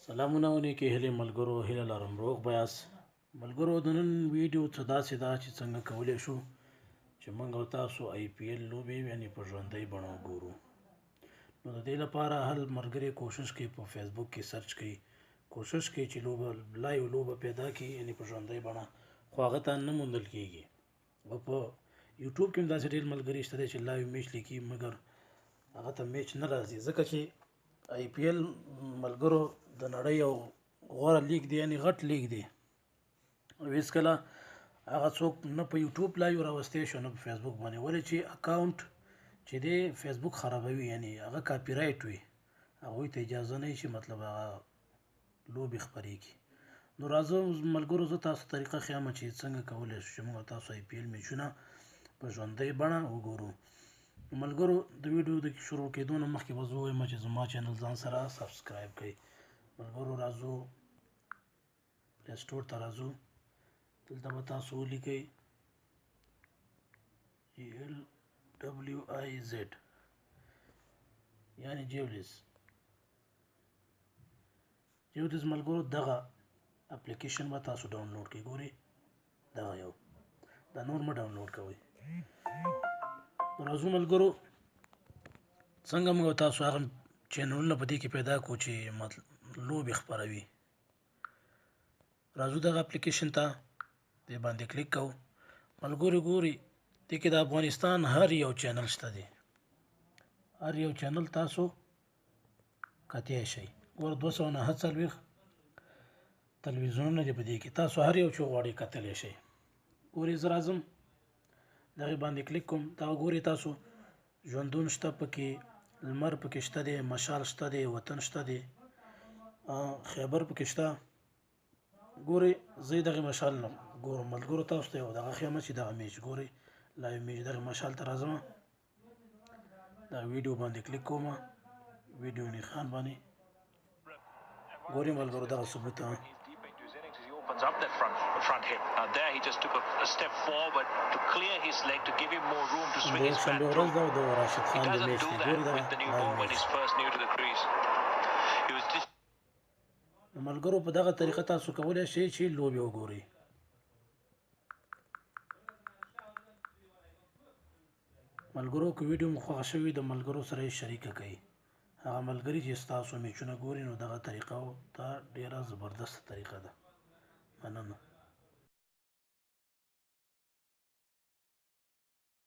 سلامونه او نیکې هیلې ملګرو، هیله لرم روغ به یاست. ملګرو، د نن ویډیو څه داسې ده چې څنګه کولی شو چې موږ او تاسو آی پي ایل لوبې یعنې په ژوندۍ بڼه وګورو. نو د دې لپاره هر ملګری کوشش کوي، په فیسبوک کې سرچ کوي، کوشش کوي چې لوبه live لوبه پیدا کړي، یعنې په ژوندۍ بڼه، خو هغه ته نه موندل کېږي. او په یوټیوب کې هم داسې ډېر ملګري شته دی چې live match لیکي، مګر هغه ته میچ نه راځي، ځکه چې آی پي ایل ملګرو د نړۍ یو غوره لیګ دی، یعنې غټ لیګ دی، او هېڅکله هغه څوک نه په یوټیوب live راوستی شو نه په فیسبوک باندې، ولې چې اکاونټ چې دی فیسبوک خرابوي، یعنې هغه کاپي رایټ وي، هغوی ته اجازه نه وي چې مطلب هغه لوبې خپرې کړي. نو راځه ملګرو، زه تاسو طریقه ښیم چې څنګه کولی شو چې موږ تاسو آی پي ایل میچونه په ژوندۍ بڼه وګورو. ملګرو، د ویډیو د شروع کېدو نه مخکې به زه ووایم چې زما چینل ځان سره subscribe کړئ. ملګرو، راځو پلی سټور ته راځو، دلته به تاسو ولیکئ جی ایل ډبلیو آی زیډ، یعنی جیولیز. جیولیز ملګرو، دغه اپلیکیشن به تاسو ډاونلوډ کړئ. ګورئ، دغه یو دا نور مه ډاونلوډ کوئ. راځو ملګرو، څنګه موږ تاسو هغه چینلونه په دې کې پیدا کړو چې لوبې خپروي. راځو دغه اپلیکیشن ته، دې باندې کلیک کوو. ملګرو ګوري، دې کې د افغانستان هر یو چینل شته دی، هر یو چینل تاسو کتی شئ. ګوره، 249 تلویزیونونه دي په دې کې، تاسو هر یو چې غواړئ کتلی شئ. ګورئ، زه راځم دغې باندې کلیک کوم. دا ګورئ تاسو، ژوندون شته پکې، لمر پکې شته دی، مشال شته دی، وطن شته دی، خیبر پکې شته. ګورئ، زه یې دغې مشال نه ګورم. ملګرو، تاسو ته یو دغه ښیم چې دغه میچ ګورئ، live match، دغه مشال ته راځم، دا ویډیو باندې کلیک کوم، ویډیو نښان باندې. ګورئ ملګرو، دغه ثبوت opens up that front hip. Now there he just took a step forward to clear his leg to give him more room to swing his bat through. He doesn't do that with the new ball when he's first new to the crease. He was just ملګرو، په دغه طریقه تاسو کولی شئ چې لوبې وګورئ. ملګرو، که ویډیو مو خوښه شوې، د ملګرو سره یې شریکه کړئ، هغه ملګري چې ستاسو میچونه ګوري. نو دغه طریقه دا ډیره زبردسته طریقه ده. مننه.